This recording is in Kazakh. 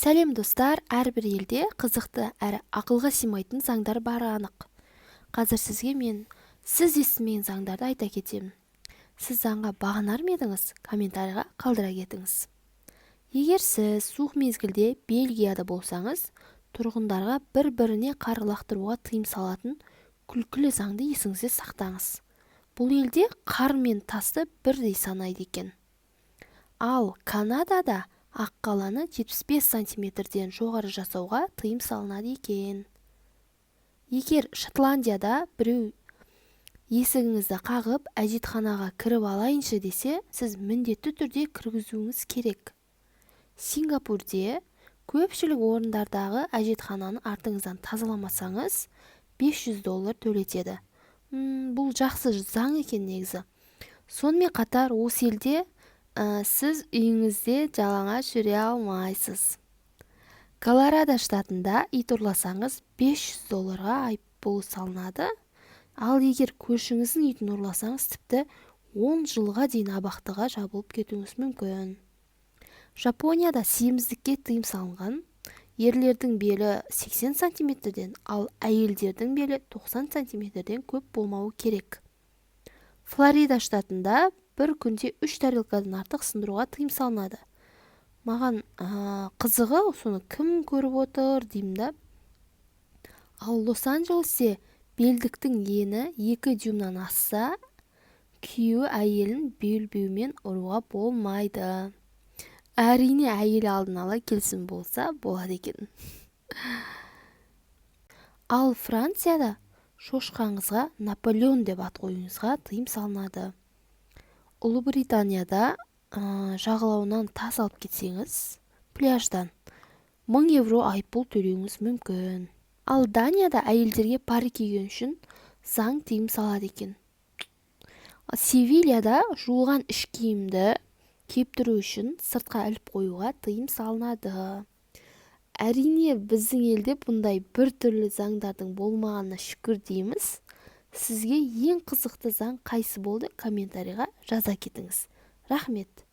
Сәлем, достар! Әрбір елде қызықты әрі ақылға сыймайтын заңдар бары анық. Қазір сізге мен сіз естімеген заңдарды айта кетемін. Сіз заңға бағынар ма едіңіз? Комментарийға қалдыра кетіңіз. Егер сіз суық мезгілде Бельгияда болсаңыз, тұрғындарға бір-біріне қар лақтыруға тыйым салатын күлкілі заңды есіңізде сақтаңыз. Бұл елде қар мен тасты бірдей санайды екен. Ал Канадада аққаланы 75 сантиметрден жоғары жасауға тыйым салынады екен. Егер Шотландияда біреу есігіңізді қағып, әжетханаға кіріп алайыншы десе, сіз міндетті түрде кіргізуіңіз керек. Сингапурде көпшілік орындардағы әжетхананы артыңыздан тазаламасаңыз, 500 доллар төлетеді. Бұл жақсы заң екен негізі. Сонымен қатар осы елде сіз үйіңізде жалаңаш жүре алмайсыз. Колорадо штатында ит ұрласаңыз, 500 долларға айыппұл салынады. Ал егер көршіңіздің итін ұрласаңыз, тіпті 10 жылға дейін абақтыға жабылып кетуіңіз мүмкін. Жапонияда семіздікке тыйым салынған. Ерлердің белі 80 сантиметрден, ал әйелдердің белі 90 сантиметрден көп болмауы керек. Флорида штатында бір күнде үш тарелкадан артық сындыруға тыйым салынады. Маған қызығы, соны кім көріп отыр деймін да. Ал Лос-Анджелесте белдіктің ені 2 дюймнан асса, күйеуі әйелін белбеумен ұруға болмайды. Әрине, әйел алдын ала келісім болса болады екен. Ал Францияда шошқаңызға Наполеон деп ат қоюыңызға тыйым салынады. Ұлыбританияда жағалауынан тас алып кетсеңіз, пляждан, 1000 евро айыппұл төлеуіңіз мүмкін. Ал Данияда әйелдерге парик киген үшін заң тыйым салады екен. Севильяда жуылған іш киімді кептіру үшін сыртқа іліп қоюға тыйым салынады. Әрине, біздің елде бұндай бір түрлі заңдардың болмағанына шүкір дейміз. Сізге ең қызықты заң қайсы болды? Комментарийға жаза кетіңіз. Рахмет!